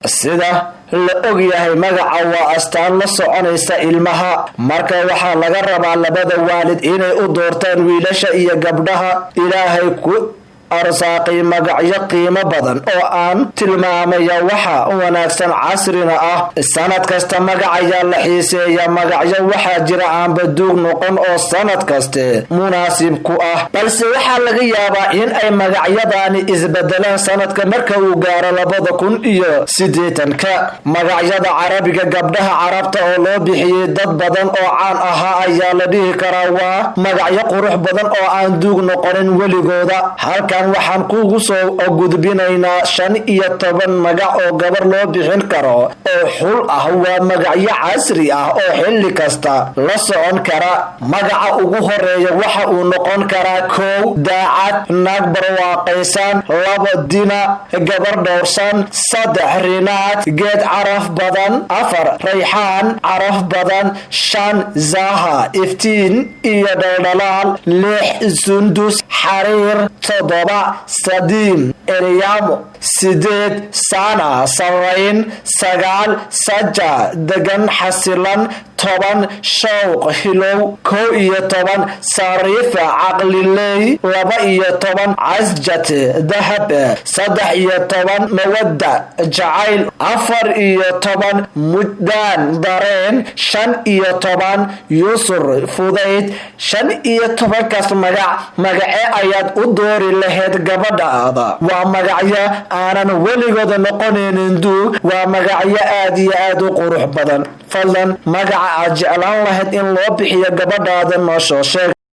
Sida la og yahay, magaca waa astaan la soconaysa ilmaha. Marka waxaa laga rabaa labada waalid inay u doortaan wiilasha iyo gabdhaha Ilaahay ku arsaaqay magacyo qiimo badan oo aan tilmaamaya waxa wanaagsan, casrina ah. Sanad kasta magac ayaa la xiiseeya. Magacyo waxaa jira aanba duug noqon oo sanad kaste munaasib ku ah, balse waxaa laga yaabaa in ay magacyadani isbedelaan sanadka marka uu gaaro 2080-ka. Magacyada Carabiga gabdhaha Carabta oo loo bixiyey dad badan oo caan ahaa ayaa la dhihi karaa waa magacyo qurux badan oo aan duug noqonin weligooda. Halkan waxaan kugu soo gudbinaynaa 15 magac oo gabar loo bixin karo oo xul ah. Waa magacyo casri ah oo xilli kasta la socon kara. Magaca ugu horeeya waxa uu noqon karaa: kow, Daacad, naag barwaaqaysan; labo, Dina, gabar dhowrsan; saddex, Rinaad, geed caraf badan; afar, Rayxaan, caraf badan; shan, Zaha, iftiin iyo dhaldhalaal; lix, Sundus, xariir; toddoba, Sadiim, eryaamo; sideed, Sana, sarrayn; sagaal, Saja, degan, xasilan; 10, Shawq, hilow; 11, Sariifa, caqliley; 12, Casjat, dahab; 13, Mawadda, jacayl; 14, Mujdaan, dareen; 15, Yusur, fudayd. 15-kaas magac, magacee ayaad u doori lahayd gabadhaada? Waa magacyo aanan weligooda noqonaynin duug. Waa magacyo aad iyo aad u qurux badan. Fadlan, magaca aad jeclaan lahayd in loo bixiyo gabadhaada noo soo sheeg.